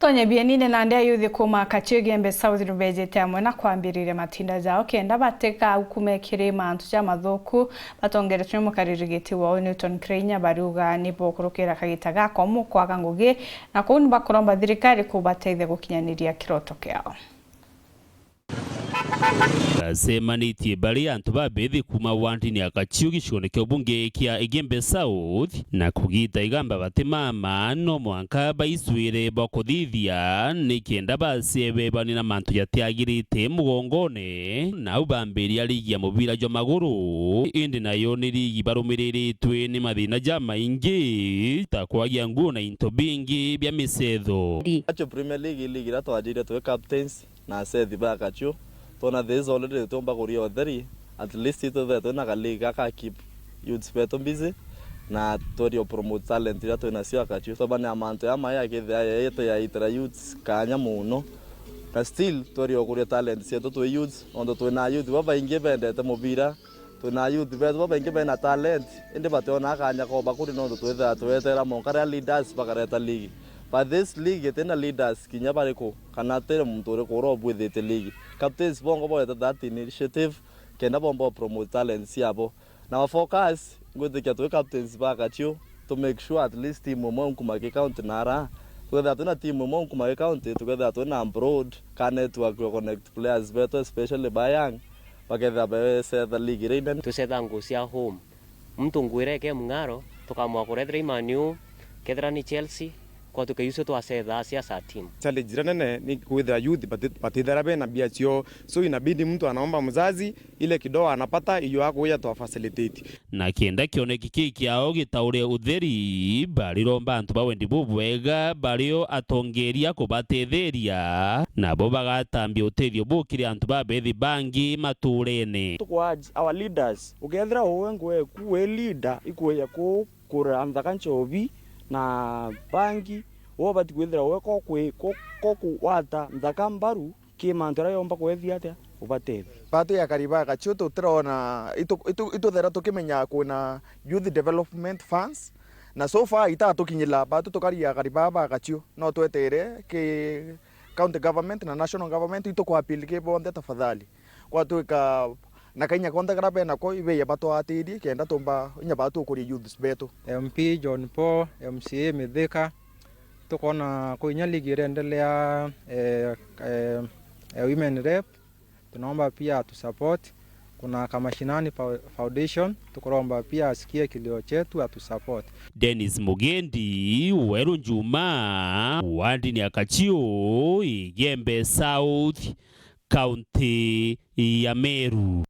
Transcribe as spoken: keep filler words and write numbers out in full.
Onye bienine nandi ayuthi kuma Kachiu Igembe South nibejete amwe na kwambiriria matinda jao kenda batikaukume kiri mantu ja mathuku batongeretwe ni mukariri giti wao Newton Kirainya, bariuga nibokurukira kagita gako mu kwaga ngugi, na kuu nibakuromba thirikari kubateithia gukinyaniria kiroto kiao. Bacemanitie bari antu babethi kuma wandini ya Kachiu gicigone kia ubunge kia Igembe South, na kugita igamba bati mama no mwanka baicwire bwa kuthithia nikenda bacebe bani na mantu jatiagirite mugongone, nau bambiria ligi ya mubira jwa maguru, indi nayo ni ligi barumiriritwe ni mathina jamaingi ta kwagia nguo na into bingi bia micetho. Acho Premier League, ligi iria twanjire twi captains, na Seth ba Kachiu. Twona this already tuumba kuria utheri, at least itwithire twina ka league gaka keep youths betu busy, na twerio promote talent iria twinacio a Kachiu. Tobane a mantu ya mai akithia yetu ya itira youths kanya muno. Na still twerio kuria talent cietu twi youths, nontu twina youth babaingi bendete mubira, twina youth betu babaingi bena talent, indi bationa kanya koba kuri nontu twithira twetera monka ria leaders bakareta league. But this league itina leaders kinya bariku, kana ti muntu uriku urobwithitie league. Captains bongo borete that initiative kenda bomba promote talents ciabo. Na our focus, ngwitikia twi captains ba Kachiu, to make sure at least team imwe nkuma ki county nara. Tukethira twina team imwe nkuma ki county, tukethira twina broad ka network ya connect players betu, especially ba young, bakethira becetha league iria inene. Tucetha nguo cia home. Muntu nguo iria ike mung'aro, tukamua kurethera i Man U, kethira ni Chelsea, kwa tukeyucio twacetha cia sa team. Challenge iria nene ni kwithira youth bati-, batithera bena mbia cio. So inabidi mtu anaomba mzazi, ile kidogo anapata, iyo akuja twa facilitate. Na kenda kioneki kii kiao gitaure utheri, bariromba antu ba wendi bubwega, bario atongeria kubatetheria, nabo bagatambia utethio bu kiri antu babethi bangi maturene. Tuku urge our leaders, ukethira uwe nguo eku wi leader, ikuja ku-, kurira nthaka nchobi na bangi, uwe ubati kwithira uwe ko kwi-, ko-, ko kugwata nthaka mbaru, ki mantu aria yomba kwethia atia ubatethia. Batu ya kariba Kachiu tutirona, itu-, itu-, ituthera tukimenya kwina youth development funds, na so far itatukinyira. Batu tukari ya kariba ba Kachiu, no twetere ki county government na national government, ituku appeal ki bonthe tafadhali. Gwatwika na kainya konthe karia benako, ibeya batwatirie kenda tumba inya batukuria youths betu. M P John Paul, M C A Mithika, tukona kwinya ligi irendelea, eh, eh, eh, women rep, tunaomba pia atusupport. Kuna Kamashinani Fo-, Foundation, tukuromba pia asikie kilio chetu, atusupport. Dennis Mugendi, Weru Njuma, wandini ya Kachiu, Igembe South, County ya Meru.